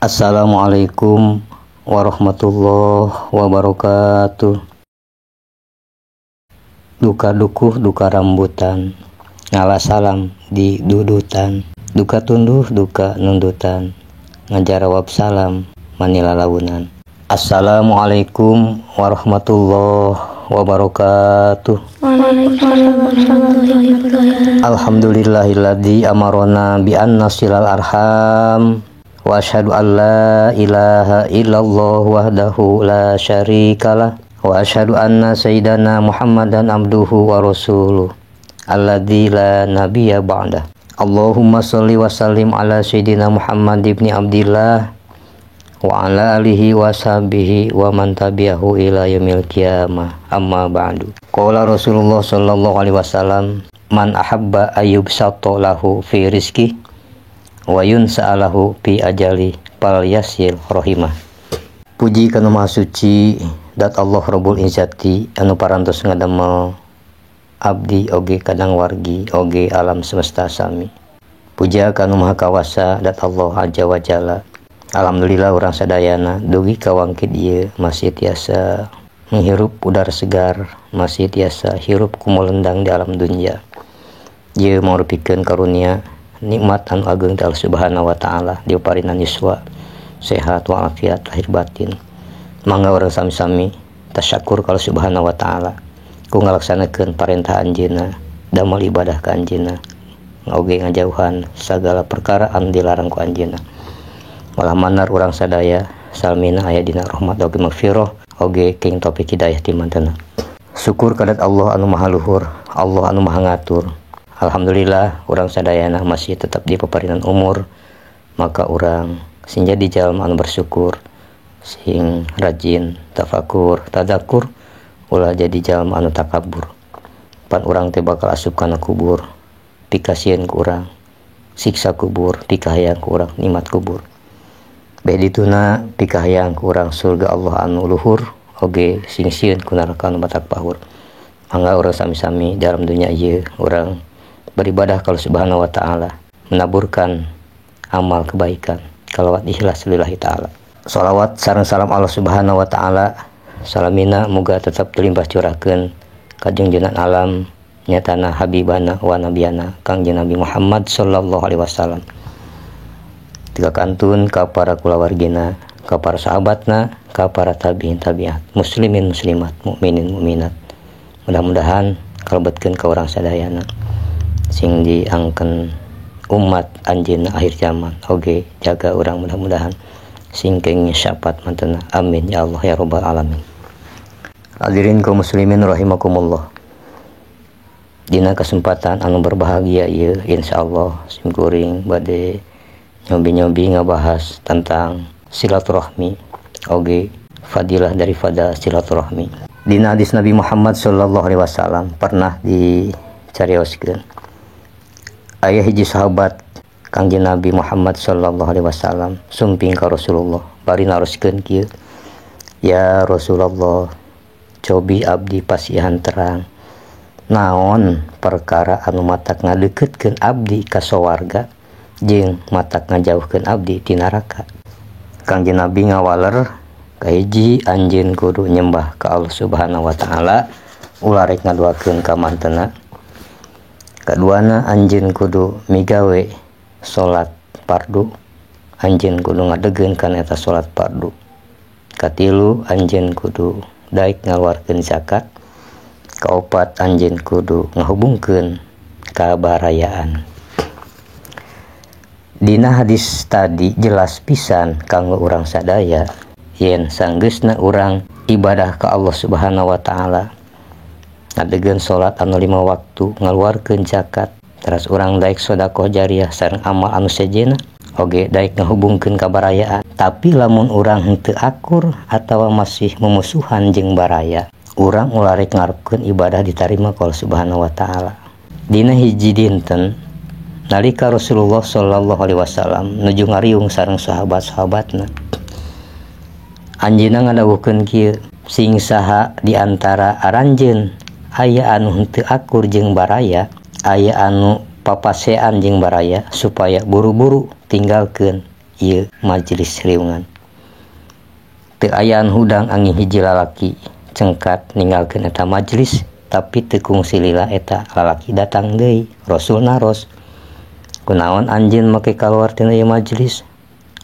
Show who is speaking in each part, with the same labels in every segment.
Speaker 1: Assalamualaikum warahmatullahi wabarakatuh. Duka dukuh duka rambutan, ngala salam di dudutan, duka tunduh duka nundutan, ngajarawab salam manila launan. Assalamualaikum warahmatullahi wabarakatuh.
Speaker 2: Waalaikumsalam warahmatullahi wabarakatuh.
Speaker 1: Alhamdulillahilladzi amarona bi anna silal arham wa asyhadu an la ilaha illallah wahdahu la syarikalah wa asyhadu anna sayyidana Muhammadan abduhu wa rasuluh alladzi la nabiyya ba'dah. Allahumma sholli wa sallim ala sayyidina Muhammad ibni Abdillah wa ala alihi wa sahbihi wa man tabi'ahu ila yaumil qiyamah. Amma ba'du. Qala Rasulullah sallallahu alaihi wasallam, man ahabba ayyubsata lahu fi rizqi wa yunsa'alahu fi ajali fal yasil rahimah. Puji kana Maha Suci dat Allah Rabbul Izzati anu parantos ngadamel abdi oge kadang wargi oge alam semesta sami. Puja kana Maha Kawasa dat Allah Azza wa Jalla. Alhamdulillah urang sadayana dugi ka wangkid ieu masih tiasa menghirup udara segar, masih tiasa hirup kumolendang di alam dunia. Ieu mangrupikeun karunia nikmat anu ageung ti Allah Subhanahu wa taala, diuparinan yuswa sehat walafiat lahir batin. Mangga urang sami-sami tasyakur ka Allah Subhanahu wa taala ku ngalaksanakeun parentah anjeunna, damel ibadah ka anjeunna, oge ngajauhan sagala perkara anu dilarang ku anjeunna. Malah manar urang sadaya salmina aya dina rahmat oge magfirah oge king topik hidayah ti mantena. Syukur kadat Allah anu maha luhur, Allah anu maha ngatur. Alhamdulillah urang sadayana masih tetap di paparinan umur, maka urang sing jadi jalma anu bersyukur, sing rajin tafakur, tadakur, ulah jadi jalma anu takabur. Pan urang teh bakal asup kana kubur, pikasieun ku urang, siksa kubur, pikahayang ku urang nikmat kubur. Beh dituna pikahayang ku urang surga Allah anu luhur, oge sing sieun ku neraka anu batak pahur. Mangga urang sami-sami dalam dunia ieu urang beribadah kalau Subhanahu wa taala, menaburkan amal kebaikan kalawat ikhlas lillahi taala. Salawat sareng salam Allah Subhanahu wa taala salamina muga tetap terlimpah curahkeun ka junjungan alam nyatana habibana wa nabiyana Kangjeng Nabi Muhammad sallallahu alaihi wasallam. Tiga kantun ka para kulawargina, ka para sahabatna, ka para tabi'in tabi'at, muslimin muslimat, mukminin mukminat. Mudah-mudahan kalebetkeun ka urang sadayana sing diangken umat anjeunna akhir zaman oge jaga urang mudah-mudahan sing kenging syafaat mantena. Amin ya Allah ya rabbal alamin. Hadirin kaum muslimin rahimakumullah. Dina kesempatan anu berbahagia ieu insyaallah sim kuring bade nyobi-nyobi ngabahas tentang silaturahmi oge fadilah daripada silaturahmi. Dina hadis Nabi Muhammad sallallahu alaihi wasallam pernah dicarioskeun. Aya hiji sahabat Kangjeng Nabi Muhammad sallallahu alaihi wasallam sumping ka Rasulullah bari naroskeun kieu, ya Rasulullah, cobi abdi pasihan terang naon perkara anu matak ngadeukeutkeun abdi ka sawarga jeung matak ngajauhkeun abdi ti neraka. Kangjeng Nabi ngawaler kahiji anjeun kudu nyembah ka Allah Subhanahu wa taala ulah rek ngaduakeun ka mantena. Kaduana anjeun kudu migawe salat fardu, anjeun kudu ngadegeun kana eta salat fardu. Katilu anjeun kudu daek ngaluarkeun zakat. Kaopat anjeun kudu ngahubungkeun kabarayaan. Dina hadis tadi jelas pisan kanggo urang sadaya yen sanggeusna urang ibadah ka Allah Subhanahu wa taala, ngadegeun salat anu 5 waktu, ngaluarkeun zakat, teras urang daek sedekah jariah sareng amal anu sejenna, oge daek ngahubungkeun kabarayaan. Tapi lamun urang henteu akur atawa masih memusuhan jeung baraya, urang ulah rek ngarepkeun ibadah ditarima ku Allah Subhanahu wa taala. Dina hiji dinten nalika Rasulullah sallallahu alaihi wasallam nuju ngariung sareng sahabat-sahabatna, anjeunna ngadawuhkeun kieu, sing saha di antara aranjeun aya anu henteu akur jeung baraya, aya anu papasean jeung baraya supaya buru-buru tinggalkeun ieu majelis riungan. Teu aya anu hudang angin hiji lalaki cengkat ninggalkeun eta majelis, tapi teu kungsi lila eta lalaki datang deui. Rasul naros, kunaon anjeun make kaluar tina ieu majelis?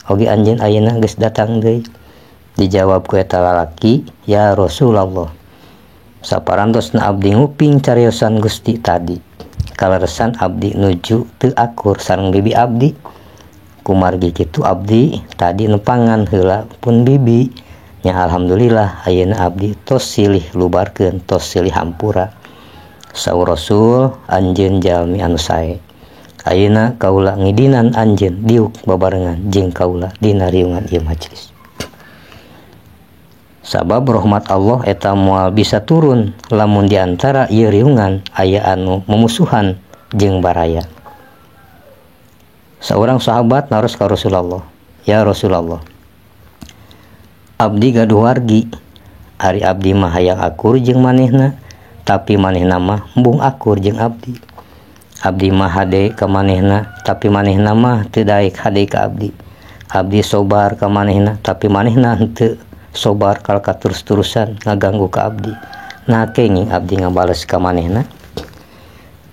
Speaker 1: Oge anjeun ayeuna geus datang deui. Dijawab ku eta lalaki, ya Rasulullah, saparantosna abdi nguping cariosan Gusti tadi, kaleresan abdi nuju teu akur sareng bibi abdi. Kumargi kitu abdi tadi nepangan heula pun bibi. Nya alhamdulillah ayeuna abdi tos silih lubarkeun, tos silih hampura. Saur Rasul, anjeun jalmi anu sae. Ayeuna kaula ngidinan anjeun diuk babarengan jeung kaula dina riungan ieu majelis. Sabab rahmat Allah eta moal bisa turun lamun diantara ieu riungan aya anu memusuhan jeung baraya. Seorang sahabat naros ka Rasulullah, ya Rasulullah, abdi gaduh wargi, ari abdi mah hayang akur jeung manehna, tapi manehna mah embung akur jeung abdi. Abdi mah hade ka manehna, tapi manehna mah teu daek hade ka abdi. Abdi sobar ka manehna, tapi manehna henteu sobar kalka terus-terusan ngaganggu ka abdi. Nah kenging abdi ngabales ka manehna.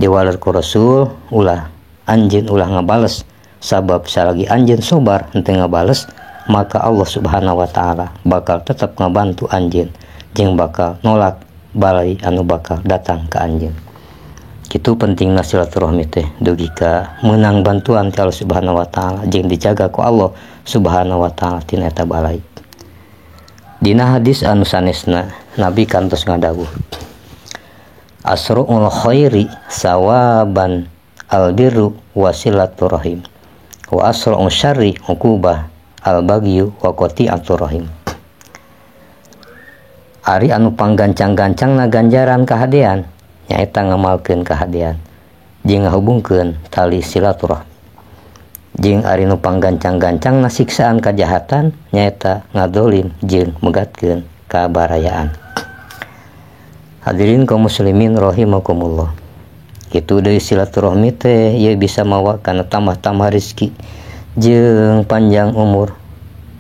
Speaker 1: Diwaler ku Rasul, ulah anjeun ulah ngabales, sabab salagi anjeun sobar henteu ngabales, maka Allah Subhanahu wa taala bakal tetap ngabantu anjeun jeung bakal nolak balai anu bakal datang ka anjeun. Kitu pentingna silaturahmi teh dugi ka meunang bantuan ti Allah Subhanahu wa taala jeung dijaga ku Allah Subhanahu wa taala tina eta balai. Dina hadis anu sanesna Nabi kantos ngadawuh, asru'ul khairi sawaban albirru wasilaturahim wa asru'ul syarri uqubah albagyu wa qati'atur rahim. Ari anu panggancang-gancangna ganjaran kahadean nyaeta ngamalkeun kahadean jeung ngahubungkeun tali silaturahmi. Jeung ari nu panggancang-gancangna siksaan kajahatan nyaeta ngadolim jeung megatkeun kabarayaan. Hadirin kaum muslimin rahimakumullah. Kitu deui silaturahmi teh ieu bisa mawa kana tambah-tambah rezeki jeung panjang umur,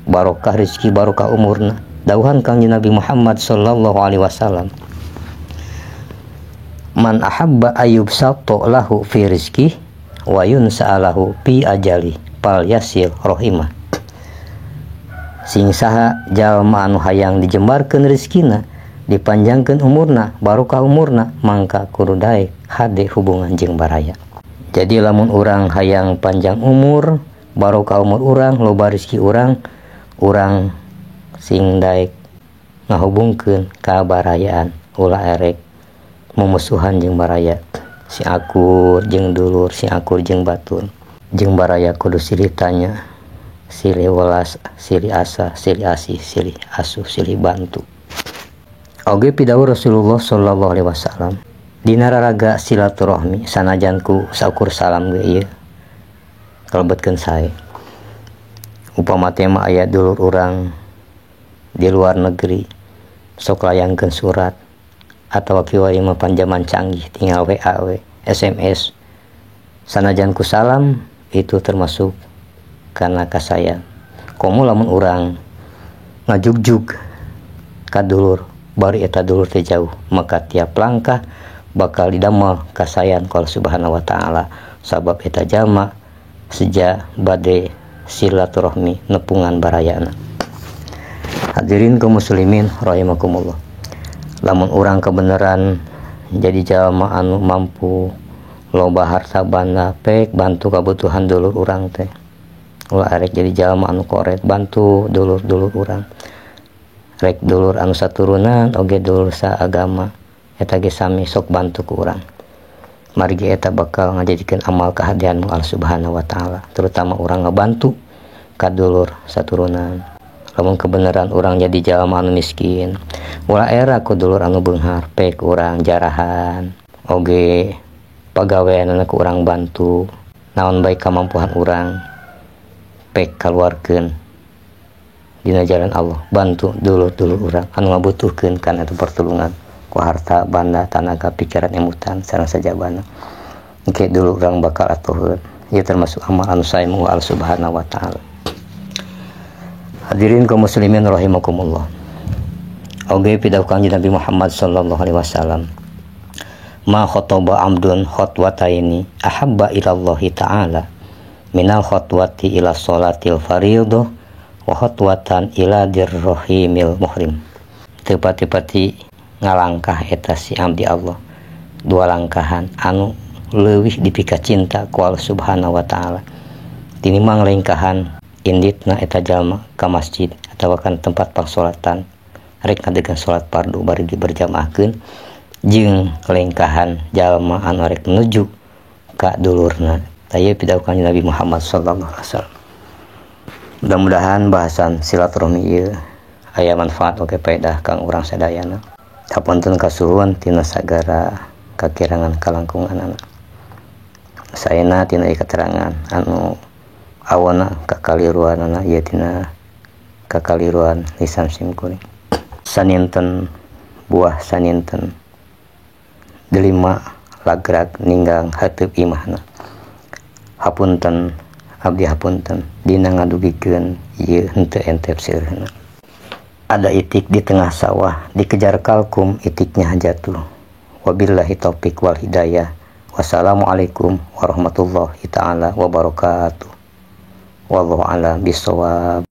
Speaker 1: barokah rezeki, barokah umurna. Dawuhan Kangjeng Nabi Muhammad sallallahu alaihi wasallam, man ahabba ayyub sato lahu fi rizki wa yunsa'alahu fi ajali fal yasil rahimah. Sing saha jalma anu hayang dijembarkeun rezekina, dipanjangkeun umurna, barokah umurna, mangka kudu daek hade hubungan jeung baraya. Jadi lamun urang hayang panjang umur, barokah umur urang, loba rezeki urang, urang sing daek ngahubungkeun ka barayaan, ulah erek mumusuhan jeung baraya. Si akur jeung dulur, si akur jeung batur, jeung baraya kudu silih tanya, silih welas, silih asa, silih asih, silih asuh, silih bantu. Oge pidawuh Rasulullah sallallahu alaihi wasallam dina raraga silaturahmi sanajan ku saukur salam ge ieu kalebetkeun sae. Upama teh mah aya dulur urang di luar negeri sok layangkeun surat atawa kiwari mah panjaman canggih tinggal WA we, SMS, sanajan ku salam itu termasuk kana kasayang. Komo lamun urang ngajugjug ka dulur bari eta dulur teh jauh, maka tiap langkah bakal didamel kasayan ku Allah Subhanahu wa taala, sabab eta jalma seja bade silaturahmi nepungan barayana. Hadirin kaum muslimin rahimakumullah. Lamun urang kebenaran jadi jalma anu mampu loba harta banda pek bantu kebutuhan dulur urang teh, ulah arek jadi jalma anu koret bantu dulur-dulur urang, rek dulur anu saturunan oge dulur saagama eta ge sami sok bantu ku urang. Margi eta bakal ngajadikeun amal kahadean Allah Subhanahu wa taala, terutama urang ngabantu ka dulur saturunan. Lamun kebenaran urang jadi jalma anu miskin, ulah era ku dulur anu beunghar pek urang jarahan oge pagaweanana ku urang bantu, naon bae kamampuan urang pek kaluarkeun dina jalan Allah, bantu dulur-dulur urang anu ngabutuhkeun kana eta pertulungan ku harta banda tanaga pikiran emutan sareng sajabana. Engke dulur urang bakal atuheun, ieu termasuk amal anu sae mung Allah Subhanahu wa taala. Hadirin kaum muslimin rahimakumullah. Oge pidawuh Kangjeng Nabi Muhammad sallallahu alaihi wasallam, ma khotoba amdun khotwataini ahabba ilallahi ta'ala minal khotwati ila sholatil fariidhah wa khotwatan ila dirrohimil muhrim. Teu pati-pati ngalangkah eta si abdi Allah dua langkahan anu leuwih dipika cinta ku Allah Subhanahu wa taala tinimbang lengkahan inditna eta jalma ka masjid atawa kan tempat pangsolatan rek ngadegan salat fardu bari diberjamaahkeun jeung lengkahan jalma anu rek menuju ka dulurna. Tah ieu pidawuh Kanjeng Nabi Muhammad sallallahu alaihi wasallam. Mudah-mudahan bahasan silaturahmi ieu aya manfaat oge faedah kang urang sadayana. Hapunten kasuhun tina sagara kakirangan kalangkunganana. Saena tina ieu katerangan anu awona kakaliruanana ieu tina kakaliruan lisan simkuring. Saninten buah saninten delima lagrag ninggang hateup imahna. Hapunten abdi hapunten dina ngadugikeun ieu henteu entep seureurna. Ada itik di tengah sawah, dikejar kalkum, itiknya jatuh. Wabillahi taufik wal hidayah. Wassalamualaikum warahmatullahi taala wabarakatuh. Wallahu a'lam bishawab.